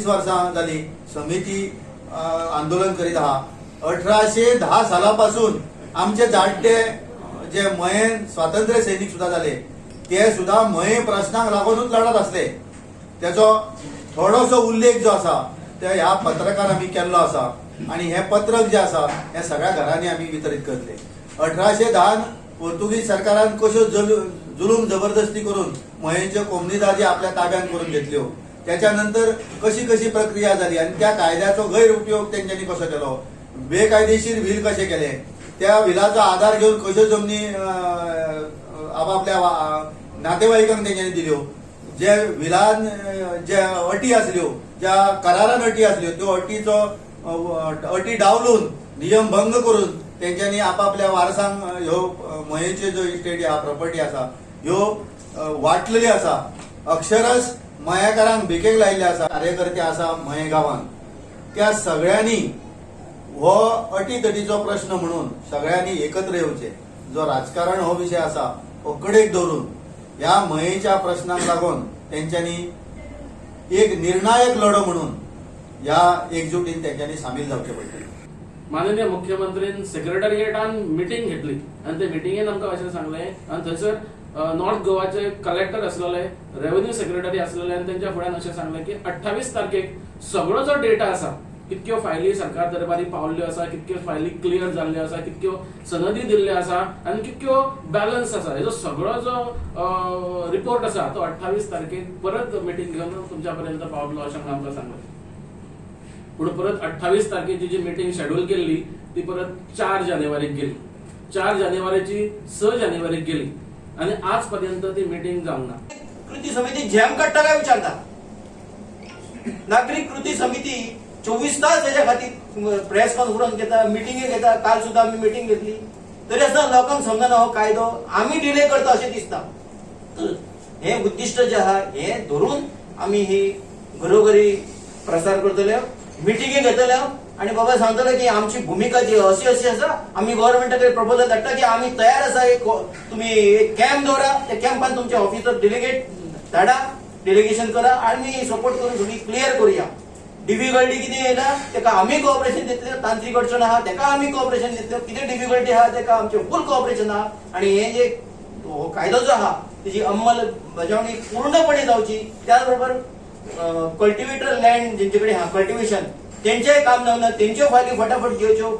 वर्सां जाली समिती आंदोलन करीत आहा. 1810 साला पासून आमचे जाणटे जे मयेन स्वातंत्र्य सैनिक सुद्धा जाले, ते सुद्धा मये प्रश्नाक लागूनच लढत असले. त्याचो थोडोसो उल्लेख जो आसा ते ह्या पत्रकार आमी केल्लो आसा आणि हे पत्रक जे आसा हे सगळ्या घरांनी आमी वितरीत करतले. 1810 पोर्तुगीज सरकारान कश्यो जुलूम जबरदस्ती करून मयेच्यो कोमनिदादी आपल्या ताब्यात करून घेतल्यो, त्याच्या नंतर कशी कशी प्रक्रिया जाली आणि त्या कायद्याचो गैरउपयोग तेंच्यांनी कसो केलो, बेकायदेशीर व्हील कशे केले, त्या व्हिलाचो आधार घेवन कश्यो जमनी आपापल्या नातेवाईकांक तेंच्यांनी दिल्यो, जे व्हिलान जे अटी आसल्यो, ज्या करारान अटी आसल्यो, त्यो अटीचो अटी डावलून, नियम भंग करून तेंच्यांनी आपापल्या वारसांक ह्यो मयेच्यो ज्यो इस्टेटी आहा, प्रॉपर्टी आसा, ह्यो वाटलेली आसा. अक्षरश मयेकारांक भिकेक लायिल्ले आसा. कार्यकर्ते आसा मये गांवान, त्या सगळ्यांनी हो अटीतटीचो प्रश्न म्हणून सगळ्यांनी एकत्र येवचे. जो राजकारण हो विशय आसा हो कडेक दवरून ह्या मयेच्या प्रश्नाक लागून तेंच्यांनी एक निर्णायक लढो म्हणून ह्या एकजुटीन तेंच्यांनी सामील जावचें पडटलें. माननीय मुख्यमंत्रीन सेक्रेटरिएटान मिटींग घेतली आनी ते मिटिंगेन आमकां अशें सांगलें आनी थंयसर नॉर्थ गोवाचे कलेक्टर आसलेले, रेव्हेन्यू सेक्रेटरी आसलेले आनी तेंच्या फुड्यान अशें सांगलें की 28 तारखेक सगळो जो डेटा आसा, कितक्यो फायली सरकार दरबारी पावल्ल्यो आसा, कितक्यो फायली क्लियर जाल्ल्यो आसा, कितक्यो सनदी दिल्ल्यो आसा आनी कितक्यो बॅलन्स आसा, हेजो सगळो जो रिपोर्ट आसा तो 28 तारखेक परत मिटींग घेवन तुमच्या पर्यंत पावतलो अशें म्हणून आमकां सांगलें. पूण परत 28 तारखेची जी मिटींग शेड्यूल केल्ली ती परत 4 जानेवारीक गेली, 4 जानेवारीची 6 जानेवारीक गेली आनी आज पर्यंत ती मिटींग जावंक ना. कृती समिती झेम काडटा काय विचारता. नागरीक कृती समिती 24 तास हेच्या खातीर प्रेस कॉन्फरन्स घेता, मिटिंगी घेता. काल सुद्धा आमी मिटींग घेतली, तरी आसतना लोकांक समजना हो कायदो आमी डिले करता अशें दिसता. तर हे उद्दिश्ट जे आहा हे धरून आमी ही घरोघरी प्रसार करतले, मिटिंगी घेतले आणि बाबा सांगतले की आमची भुमिका जी अशी अशी आसा, आमी गव्हर्मेंटा कडेन प्रपोजल धाडटा की आमी तयार आसा. एक तुम्ही एक कॅम्प दवरा, त्या कॅम्पान तुमचे ऑफिसर डेलिगेट धाडा, डेलिगेशन करा आनी सपोर्ट करून सगळी क्लियर करूया. डिफिकल्टी कितें येयला तेका आमी कॉपरेशन दितले, तांत्रिक अडचण आहा तेका आमी कॉपरेशन दितले, कितें डिफिकल्टी आहा तेका आमचें फूल कॉपरेशन आहा. आनी हे जे हो कायदो जो आहा तेजी अंमल बजावणी पूर्णपणे जावची. त्याच बरोबर कल्टिवेटर लँड जेंचे कडेन आहा कल्टिवेशन, तेंचेय काम जावना, तेंच्यो फायली फटाफट घेवच्यो.